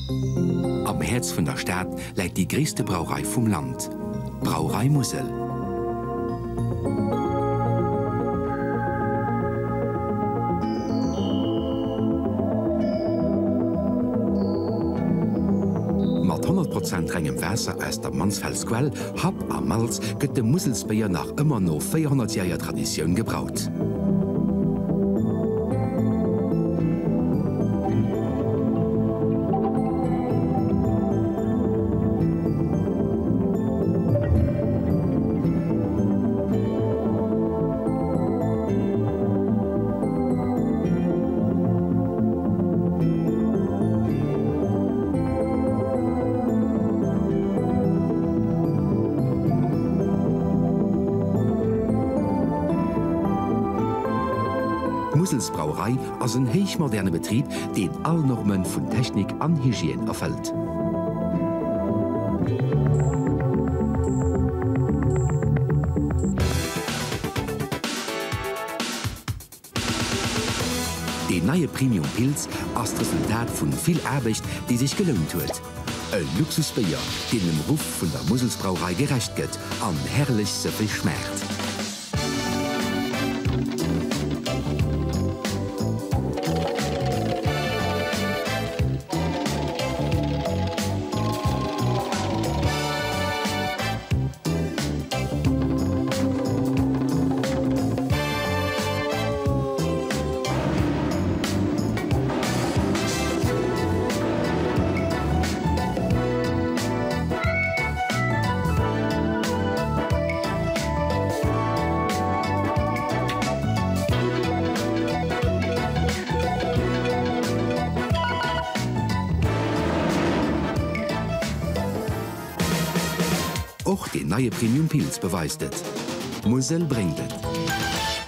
Am Häerz vun der Stad läit déi gréisste Brauerei vum Land, d'Brauerei Musel. Mat 100 Prozent rengem Waasser aus der Mansfeldsquell, Happ a Malz gëtt de Muselsbéier nach ëmmer no 400 järeger Traditioun gebraut. D'Muselsbrauerei ass en héichmoderne Betrib, deen all Norme vun Technik an Hygiène erfëllt. Deen neie Premium Pils ass d'Resultat vun vill Aarbecht, déi sech gelount huet. E Luxusbéier, deen dem Ruff vun der Muselsbrauerei gerecht gëtt an herrlech sëffeg schmaacht. Och deen neie Premium Pils beweist et, D'Musel bréngt et.